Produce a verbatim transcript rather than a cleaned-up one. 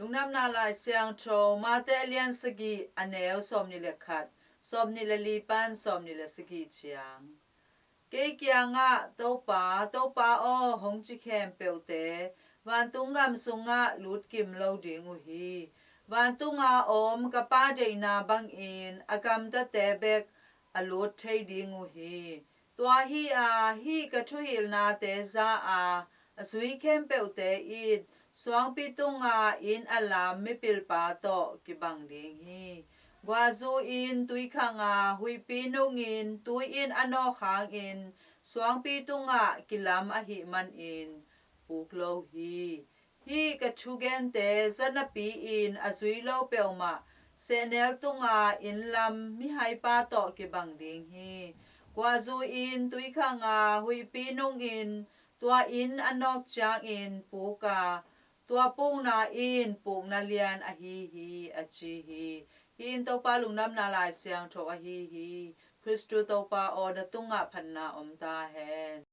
Lungdamna Lai Siangtho, Mate a lian sagih, a neu sawmnih le khat, sawmnih le li pan sawmnih le sagih ciang. Kei kiangah, Topa, Topa aw, hong ci khempeuhte vantung gam sungah lutkim lo ding uh hi. Vantunga om ka Pa deihna bangin a gamtate bek a lut thei ding uh hi. Tua hi a, hih ka thuhilhnate za a, a zui khempeuhte in suangpi tunga inn a lam mipilpa tawh kibang ding hi. Guahzu in tui khanga huihpi nungin tui in a nawk hangin suangpi tungah kilam ahih manin puk lo hi. Hih ka thugente za napi-in a zui lo peuhmah sehnel tunga inn lam mihaipa tawh kibang ding hi. Guahzu in tui khanga huihpi nungin tua inn a nawk ciangin puk a, tua pukna in pukna lian ahi hi, a ci hi. Hih in Topa Lungdamna Lai Siangtho ahi hi. Khristu Topa aw, na tungah phatna om ta hen.